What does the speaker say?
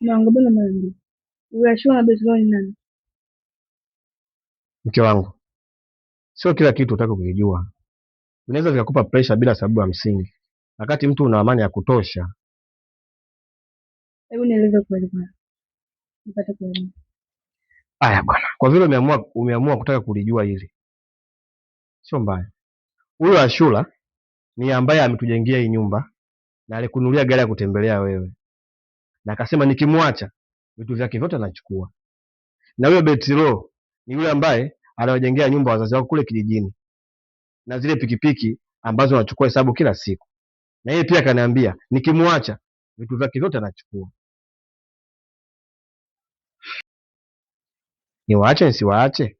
Naongobona mara mbili. Huyo Ashura na Bethlehemi ni nani? Mke wangu, sio kila kitu utaka kukijua. Vinaweza vikakupa pressure bila sababu ya msingi, wakati mtu una amani ya kutosha. Hebu nieleze ukweli kwanza. Nipate kuelewa. Aya bwana, kwa vile umeamua kutaka kulijua hili, sio mbaya. Huyo Ashura ni ambaye ametujengea hii nyumba na alikununulia gari ya kutembelea wewe, na akasema nikimwacha vitu vyake vyote anachukua. Na huyo Betilo ni yule ambaye anawajengea nyumba wazazi wako kule kijijini na zile pikipiki ambazo anachukua hesabu kila siku. Na yeye pia akaniambia nikimwacha vitu vyake vyote anachukua. Niwaache nisiwaache?